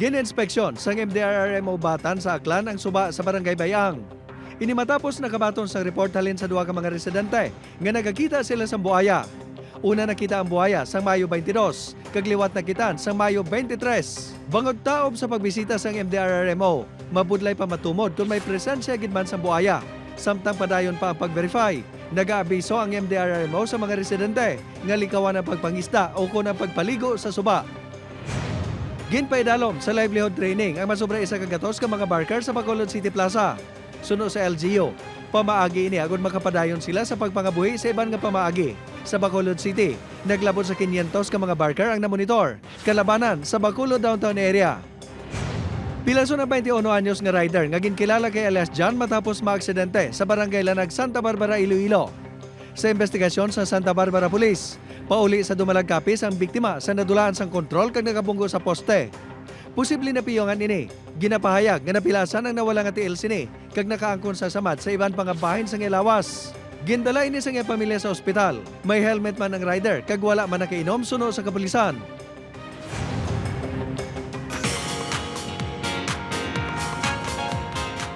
Gin-inspeksyon sang MDRRMO Batan sa Aklan ang suba sa Barangay Bayang. Ini matapos nakabaton sang report halin sa duha ka mga residente nga nagakita sila sang buaya. Una nakita ang buaya sang Mayo 22, kag liwat nakitaan sang Mayo 23. Bangod taob sa pagbisita sang MDRRMO, mabudlay pa matumod kung may presensya gid man sang buaya. Samtang padayon pa ang pag-verify, nagaabiso ang MDRRMO sa mga residente nga likawan ang pagpangisda o kon ang pagpaligo sa suba. Ginpaidalom sa livelihood training ang masobra 100 ka mga barker sa Bacolod City Plaza. Suno sa LGU, pamaagi ini agud makapadayon sila sa pagpangabuhi sa iban nga pamaagi. Sa Bacolod City, naglabot sa 500 ka mga barker ang namonitor. Kalabanan sa Bacolod downtown area. Pilason ang 21 anyos nga rider nga ginkilala kay alias John matapos maaksidente sa Barangay Lanag, Santa Barbara, Iloilo. Sa investigasyon sa Santa Barbara Police, pauli sa Dumalag Capiz ang biktima sa nadulaan sang kontrol kag nakabunggo sa poste. Posible na piyongan ini. Ginapahayag nga napilasan ang nawala nga tiil sini kag nakaangkon sa samad sa iban pa nga bahin sang lawas. Gindala ini sa iya pamilya sa ospital. May helmet man ang rider kag wala man nakainom, suno sa kapulisan.